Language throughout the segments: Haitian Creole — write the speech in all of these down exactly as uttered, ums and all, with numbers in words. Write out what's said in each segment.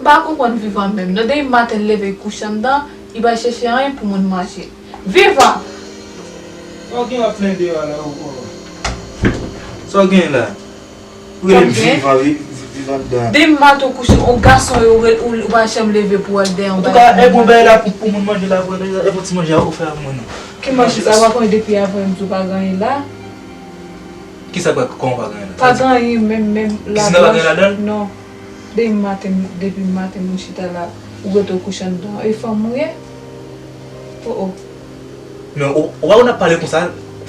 Pa konprann Viva menm non. Depi maten l leve, l kouche anndan, li pa chèche anyen pou moun manje. Viva! Sa w gen ap plenn deyò a la ankò? Sa w gen la? Ou rele m Viva, vi- vi- Viva anndan. Depi maten w kouche, yon gason yo rele ou, ou pa janm leve pou w al dèyè yon bagay. Antouka, e bon bagay la pou, pou moun manje la, pou e bon ti manje a ou fè a mwen non. Ki manje sa? W ap konn depi avan m di w pa gen anyen la. Kisa pa, kòman pa gen anyen la? Pa gen anyen menm, menm. Kizin nan pa gen anyen ladan l? Non. Depi maten, depi maten m chita la, ou rete w kouche anndan. E fanm ou ye? Oh, oh. Men ou, ou pa konn ap pale konsa,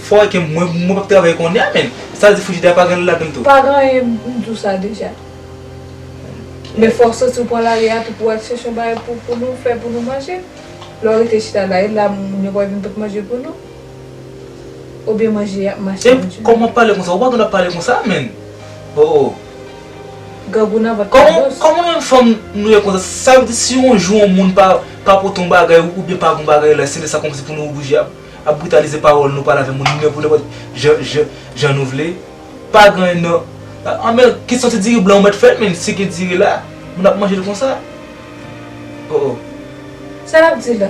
fò wè ke mwen, mwen p ap travay kounye a, men. Sa vle di frijidè a pa gen anyen ladan l tou? Pa gen anyen, m di w sa deja. Men fò w soti w pran lari a tou pou w al chèche yon bagay pou, pou nou fè, pou nou manje. Lè w rete chita la, e la moun yo pral vin pot manje pou nou? Oubyen manje y ap mache, e, Bondye? Kòman w ap pale konsa? Ou pa konn ap pale konsa, menn. Oh, oh. Grangou nan vant pa dous. Kòman, kòman menm fanm nou ye konsa? Sa vle di si yon jou yon moun pa, pa pote yon bagay oubyen pa gen yon bagay la, se lè sa kòmsi pou nou oblije ap, ap britalize pawòl nou, pale avè moun nenpòt, nenpòt jan, jan, jan nou vle? Pa gen anyen nan. A, a, men, ki santi diri blan ou mèt fè l, men, si gen diri la, moun ap manje l konsa. Oh, oh. Sa l ap di la?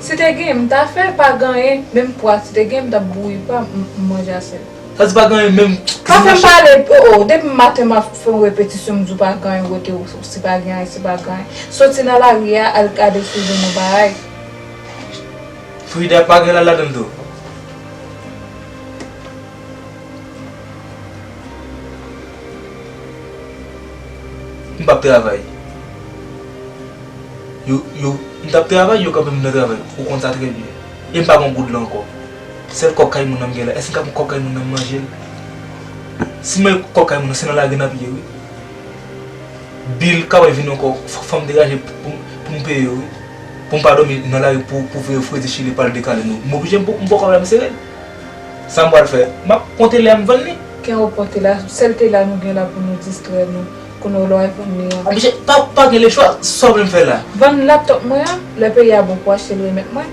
Si te gen, m ta fè, pa gen anyen, menm pwa, si te gen, m t ap bouyi pwa, m, m manje asèl. Sa di pa gen anyen menm. Pa fè m pale, oh, oh, depi maten m ap fè yon repetisyon, m di w pa gen anyen, rete w, si pa gen anyen, si pa gen anyen. Soti nan lari a, al gade si w jwenn yon bagay. Frida pa gen la ladan l tou. M p ap travay. Yo, yo, m t ap travay, yo kanpe m nan travay. Ou konn sa trè byen. E m pa gen goud la ankò. Sèl kòb kay moun nan m gen la. Èske m ka pran kòb kay moun nan m manje l? Si m manje kòb kay moun nan, se nan lari n ap ye, wi. Bil ka pral vini ankò, f-, fò m degaje pou, pou, pou m peye yo, wi. Pou m pa dòmi nan lari pou, pou veye fredi chili pral dekale nou. M oblije, m po-, m poko la m sere l. Sa m pral fè? M ap pran tele a m vann li. Gen yon pran tele a, sèl tele a nou gen la pou nou distrè nou. Kounye a w lè w al vann li an. Oblije, pa, pa gen lechwa, sa w vle m fè la? Vann laptop mwen an, lè peyi a bon pou achte l remèt mwen.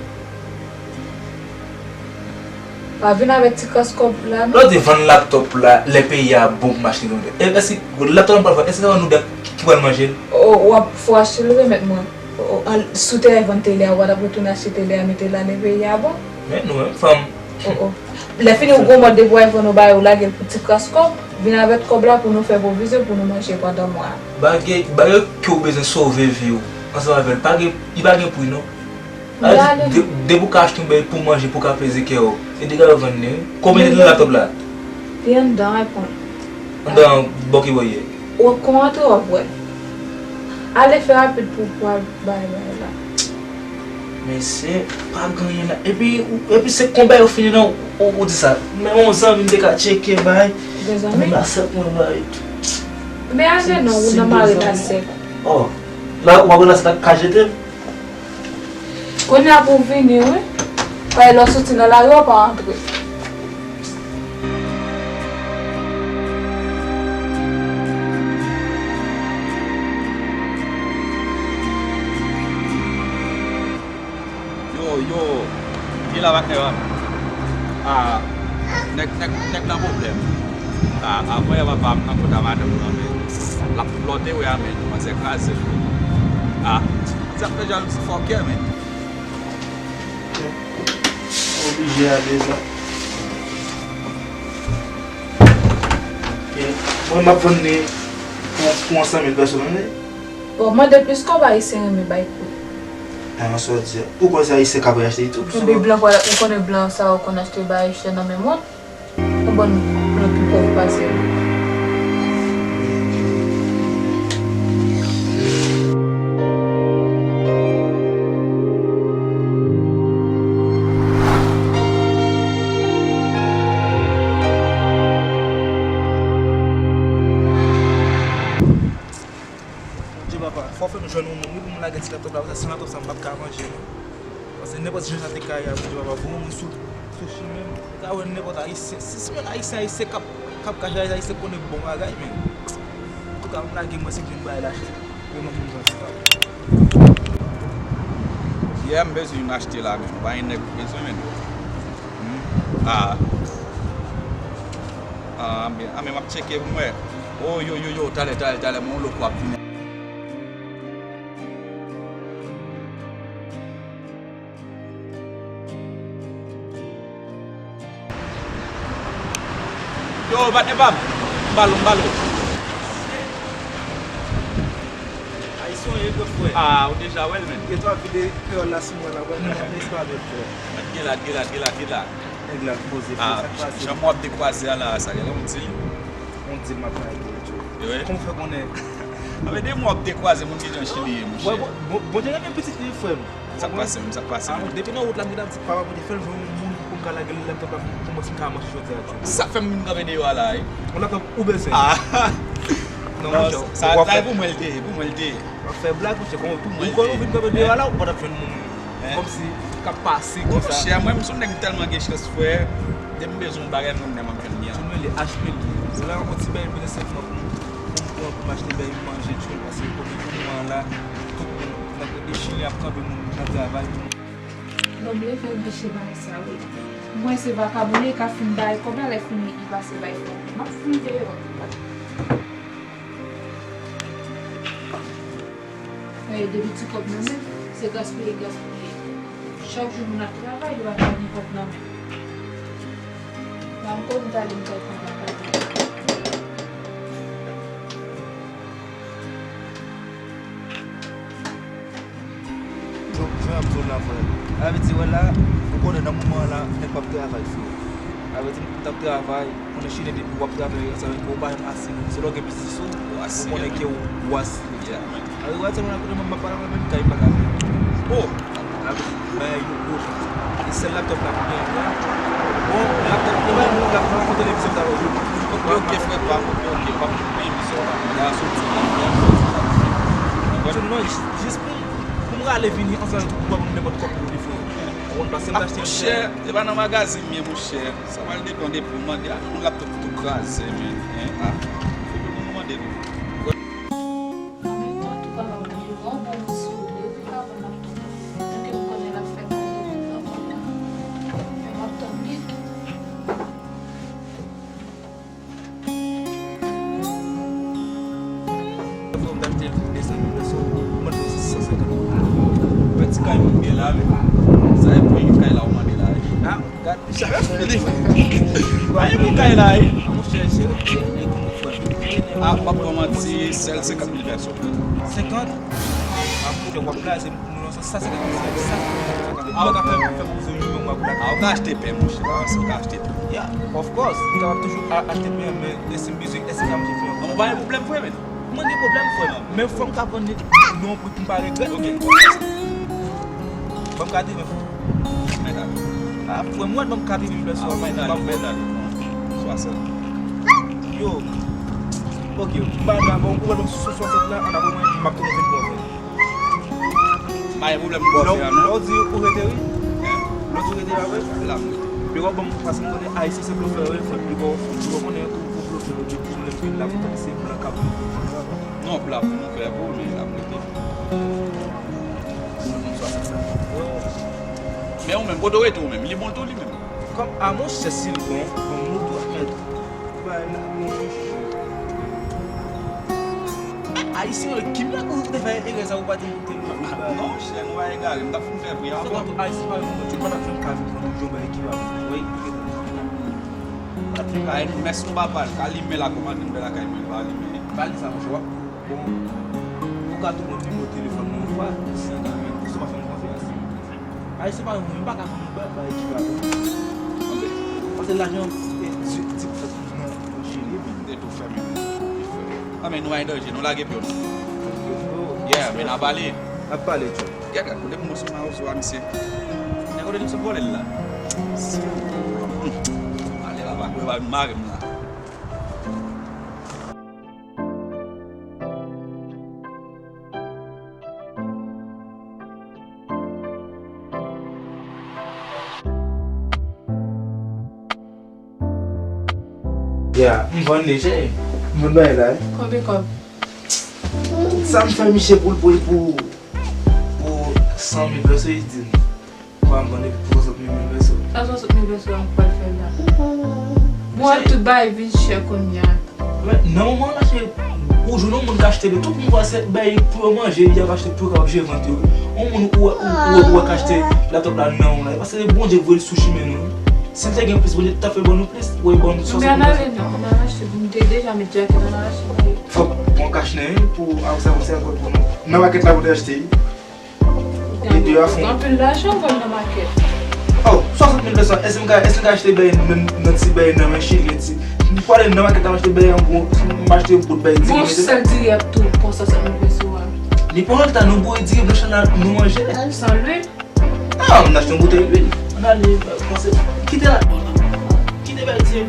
Pa vin avèk ti kras kòb la, non. Lè w di vann laptop la, lè peyi a bon pou m achte l. E, èske laptop la m pral vann, èske se nou de ki, ki pral manje l? O, w ap fò achte l remèt mwen. O, o, al, si w te al vann tele a, w pa t ap retounen achte tele a, mete l ale peyi a bon. Men nou menm fanm. O, o. Lè fini, ou gwo mòd depi w al vann, ou ba yo lage l pou ti kras kòb, vin avèk kòb la pou nou fè pwovizyon pou nou manje pandan mwa a. Bagay, bagay ke w bezwen sove vi w ansanm avè l, pa gen, li pa gen pri non. Depi w ka achte yon bèy pou manje, pou w ka plezi kè w, e dega yo vann li, wi. Konbyen li gen laptop la? Li anndan, reponn. Anndan, bò ki bò l ye? Ou konn antre, w ap wè. Ale fè rapid pou, pou al bay, bay la. Mesye, pa gen anyen la. Epi, epi se konbyen yo fini non, ou, ou di sa. Men yon zanmi m te ka tcheke bay. Gen zanmi? Men lasèk mwen bay tou. Men ale non, ou nan mare lasèk. Oh, la, w ap lasèk la ka jete m? Kounye a pou w vini, wi. Paske lè w soti nan lari a, w pa antre. Yo, yo, ki la patnè pa m? A, nèg, nèg, nèg nan pwoblèm. A, a, voyè papa m nan kont a madanm nan, men l ap flòte, wi, a, men manzè kraze l, wi. A, sa fè jalouzi fòkè, men. Oblije ale sa. Mwen, m ap vann li pou, pou yon san mil pèsòn, wi. Bon, mande plis kòb, ayisyen renmen bay pri. A, sa w di a. Ou kwè se ayisyen k ap achte li tou? Epi blan, ou konnen blan sa yo konn achte bagay chè nan men moun. Ou konprann, blan pi pòv pase yo. Bondye papa, fò w fè m jwenn yon moun, wi, pou m lage ti laptop la, paske san laptop sa, m p ap ka manje, non. Paske nenpòt jan sa te ka ye a, Bondye papa, voye yon moun sou, sou chimen m. Ou ka wè nenpòt ayisyen, si se menm ayisyen, ayisyen k ap, k ap kache ayisyen, ayisyen konnen bon bagay, men. Antouka, m lage mwen si m vin bay l achte. Vrèman, moun zanti pa. Yeah, m bezwen youn achte la, men. Pa gen nèg bezwen, men. Hmm? Ah. Ah, men, ah, men m ap tcheke pou m wè. Oh, yo, yo, yo, talè, talè, talè, mwen yon lòt fwa ap vini. Yo, patnè pa m. M ba l ou, m ba l ou. Ayisyen w ye, frè. Ah, ou deja wè l, menm. Gen twa vide kreyòl la sou mwen la, wè, mwen ap espare, frè. Gade la, gade la, gade la, gade la. Nèg la poze, frè, sa k pase? Jan mwen ap dekwaze a la, sa gen yon dil. Yon dil m ap bay pou ou, Joe. Kòman w fè konnen? Anben, de mwen ap dekwaze moun ki jan Chili ye, monchè. Bon, bon, Bondye renmen pitit li, frè m. Sa k pase menm, sa k pase menm? Depi nan wout la, m gentan di papa Bondye fè l jwenn yon moun pou m ka lage laptop la pou mwen si m ka manje jodi a, Joe. Sa fè m vin kanpe deyò a la, wi. Yon laptop ou bezwen? Ah. Non, monchè, sa, sa e pou mwen l te ye, pou mwen l te ye. W ap fè blag, monchè, kòman pou mwen l te ye? Ou konn ou vin kanpe deyò a la, ou pa t ap jwenn moun. Kòmsi k ap pase konsa. Monchè, mwen, m se yon nèg m tèlman gen chans, frè. Depi m bezwen yon bagay, m konn men m ap jwenn li an. Tchoul mele, achte li. Se la yon ti bagay m bezwen senpman pou m, pou m pran, pou m achte bagay m manje, tchoul, paske kote pou mwen la, tout moun nan kote Chili ap kanpe moun nan travay. Lòm leve riche bagay sa, wi. Mwen se vakabon li ka fin bay kòb la, lè fini li pase bay frè m. M ap fin deyò. Depi ti kòb nan men, se gaspiye, gaspiye. Chak jou moun ap travay, yo pa fè nenpòt nan men. Nan m konn tale m kay pran lakay. Jan, jan ap di w la, frè. Sa vle di, wè la, ou konnen nan moman an la, nèg p ap travay, frè. Sa vle di, moun t ap travay, konnen Chili depi w ap travay ansanm avèk yo, ou pa janm asire. Se lè w gen biznis ou, ou konnen ke ou asire. Alò, wè, tèlman kote mwen, m ap pale avè menm kay pa ka fè. Oh! Bagay yo gwo. E sèl laptop la pou genyen la. Bon, laptop, nou bay moun laptop la pou televizyon ta yo. Ok, ok, frè pa m, ok, ok, w ap koupe emisyon an. Lè a soti la, lè a soti la. Konprann? Non, jis, jis pou, pou m rale vini ansanm pou m nenpòt kòb pou li, frè. Ou konn pase m t achte. Monchè, se pa nan magazin m ye, monchè. Sa pral depann de pou mande a, yon laptop ki tou kraze, men, en, a. Fò nou mande nou. An menm tan, tou pa ba w yon bon moun si w vle, tou ka vann laptop la. Tanke m konnen l ap fè manje vit ankò la. Men m ap tann li tou. Fò m t achte l pou de san mil peso, mwen t pou sis san senkant mil. Peti kay moun gen la, men. Sa e pri kay la ou mande la, wi. Ah, gad. Sa e pri li. Pa gen pri kay la, wi. Ah, monchè, se, se, se, ah, m ap ba w manti, sèl senkant mil peso. Senkant? Ah, monchè, w ap blaze. Non, sa, sa se, sa se, sa se, sa se, ou pa ka fè, fè pwofesyon yon mwa pou la. Ah, ou ka achte pen, monchè, la, ou ka achte pen. Yeah, of course, ou kapab toujou a-, achte pen, men èske m bezwen, èske m ka manje pen? Non, ou pa gen pwoblèm, frè, men. Mwen gen pwoblèm, frè, men fò m ka vann li nan yon pri pou m pa regrèt. Ok. Ban m katreventi. Mèt ale. Ah, frè, mwen, ban m katreventi peso. Ah, mèt ale, mèt ale. Swasant. Yo. Ok, m pa ka, bon, ou wè, ban m sou swasant la, an apre mwen, m ap tounen vin pou w. Pa gen pwoblèm, m ba w fè a, non. Lè w di ou rete, wi. Lè w di ou rete la, wi. La m rete. Piko ban m, paske m konnen Ayisyen se blofè, wi, frè. Piko, piko konnen ou, ou blofè, ou di pwoblèm vin la, pou se blan k ap blofè. Non, blan pou nou fè pou ou, men la m rete. Mwen konn sa se sa. Men ou menm, kote w rete ou menm? Li bon tou, li menm? Kòm a monchè, si l bon, bon, nou tou ap mèt. Bay la, monchè. Ayisyen yo, ki nèg ou te fè erè sa ou pa te koute nou? Non, chè, nou pa egare, m t ap fin fè pri a ankò. Ayisyen pa yon moun, ou pa t ap janm ka vin pran yon jòb ekivalan. Wi. Ay, mès nou pa pral, ka limen la, kòman nou fè lakay mwen pa limen. Pa di sa, monchè, w ap, bon, ou ka tounen nimewo telefòn mwen yon fwa, si w pa fè m konfyans. Ayisyen pa yon moun, m pa ka konn ba, ba ekivalan. Ok. Paske lajan, e, di, di pou fèt nan, nan Chili, men. Te tou fèmen. Ah, men nou pa an danje, nou lage pye nou. Yeah, men n a pale. N ap pale, Joe. Gad, gad, kote m sou mawozo a, misye. Gad kote m sot vòlè l la. Ale, papa, kote pa vin mare m la. Ya, m vann li, cheri. M vann bagay la, wi. Konbyen kòb? Sa m fè misye pou l, pou l, pou, pou san mil peso, li di m. Kwa m vann li pou swasant mil peso. Sa swasant mil peso an, ou pral fè la? Bon, tout bagay vin chè kounye a. Men, nan moman la, se, ou jwenn yon moun k achte li, tout moun panse bay pou yo manje, y ap achte pou yo kapab jere vant yo. Yon moun ou wè, ou, ou wè, ou wè k achte laptop la nan ou la, paske se Bondye k voye l sou chimen nou. Si l te gen plis, Bondye t ap fè ban nou plis, ou wè ban nou swasant mil pèsòn. Ann ale non, ann al achte, m te deja met djakèt, ann al achte. Fòk pran kach nan men pou ak sa konsa ankò pou nou. Nan makèt la pou te achte. Li de a fon. Anpil lajan ban nan makèt. Oh, swasant mil pèsòn, èske m ka, èske m ka achte bay nan, nan ti bay nan men chilyen ti. M pwale nan makèt la, m achte bay an gwo, m achte bout bay di mil. Bon, sèl diri ap tou pran swasant mil pèsòn an. Li pran lòt la, nou bouyi diri blanch la, nou manje. San lwil? Ah, m achte yon boutèy lwil. Ann ale, panse. Kite la. Kite bay ti.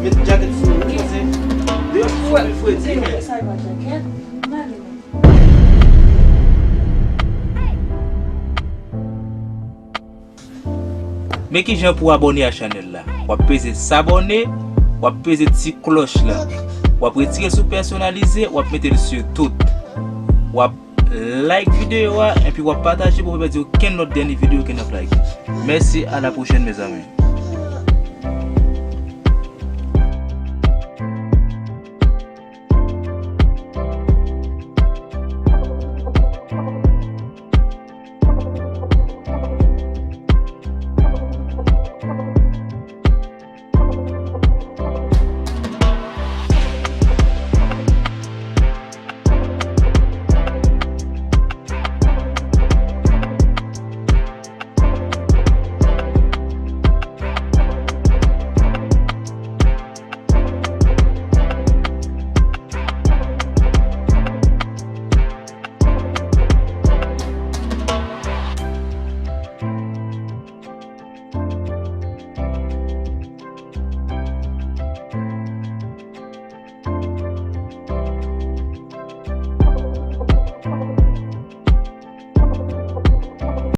Met djakèt sou ou, panse. Deyò, fre, fre, di, men. Sa e pa djakèt. Ann ale. Men kijan pou abòne a chanèl la. W ap peze sabòne, w ap peze ti klòch la. W ap retire l sou pèsonalize, w ap mete l sou tout. W ap like videyo a, epi w ap pataje pou w pa pèdi okenn lòt dènye videyo ke n ap like. Mèsi, a la pwochèn, mezanmi.